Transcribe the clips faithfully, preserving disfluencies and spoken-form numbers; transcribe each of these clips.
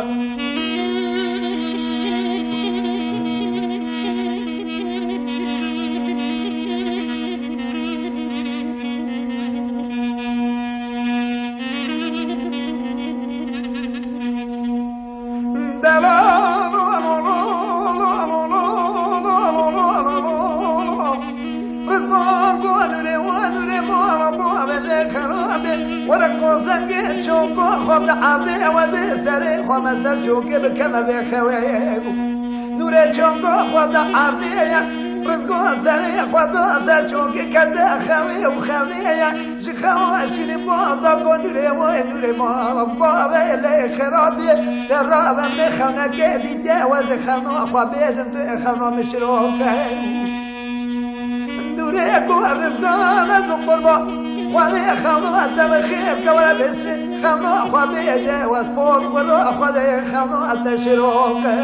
Rizgan. Rizgan got: Nûrê wan, nûrê mala bavê lê xerabê. Were qozengê çoko xwe di erdê, ew ê serê xwe me ser çokê bikeve vê xewê. Nûrê çoko xwe di erdê ye, Rizgan serê xwe da ser çokê kete xewê û xewê ye. Ji xewa şîrî baz da got: Nûrê wê, nûrê mala bavê lê xerabê. De rabe min xewnekê dîtiye, ez ê xewna xwe bêjim, tu ê xewna min şiroke. Nûrê got: Rizgan, ez bi qurba Xwedê xewna te bi xêr ke, were bêsê xewna xwe bêje, ez por kuro Xwedê xewna te şiroke.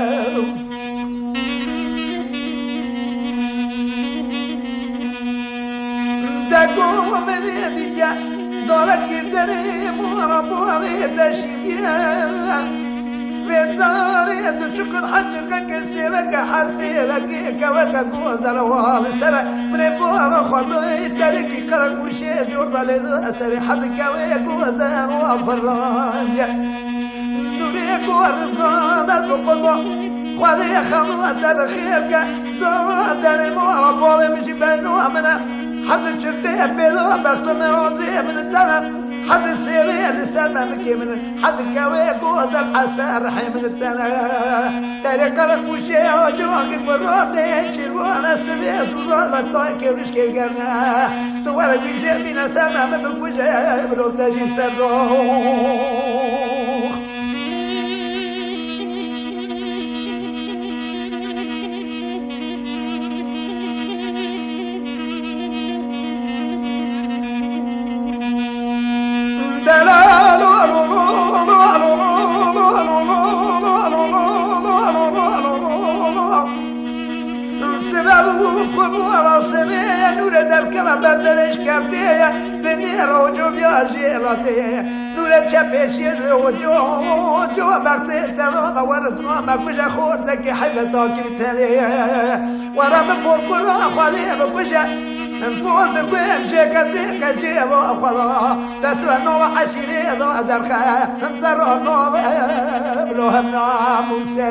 Dego min ê dîtiye, darekî derê mora bo wê te şîviye. Vê darê tu çiqir heşiqeke sêveke her sêvekê keweke gozel wa li ser e. Min ê bo eve xwedayê terekî qereqûşê zor da lê da serê hezikewê gozel wa birrandiye. Nûrê ku Rizgan, ez bi qurba Xwedê xewna te bi xêr ke. Dora derê mora bavê min jî beyna min e. Hezî çiqê pêda bextê min razê min tene. Hezî sêvê li ser memikê min e. Hezî kewê gozel eser rehê min tene. Terê qereqûşê ocakê ku ranê şîrvane sivê zûran ve tay kewrişkê gerne. Tu were wî zêmîne ser me min bikuje, bilo te jî ser dox. Sibe bû ku bû rastê ye, nûrê derkeve ber derêj kevtê ye, dinê rojo viya jê latê ye. Nûrê çepêşiyê li oco, oco bextê te da me, we Rizgan me kuje xortekî heyve takî tenê. Were min porkura Xwedê bikuje, em poz diguhem jêketê qecê eva Xweda. Dest ve nava eşîrê da derxe, em zerra nave bilo hem namûsê.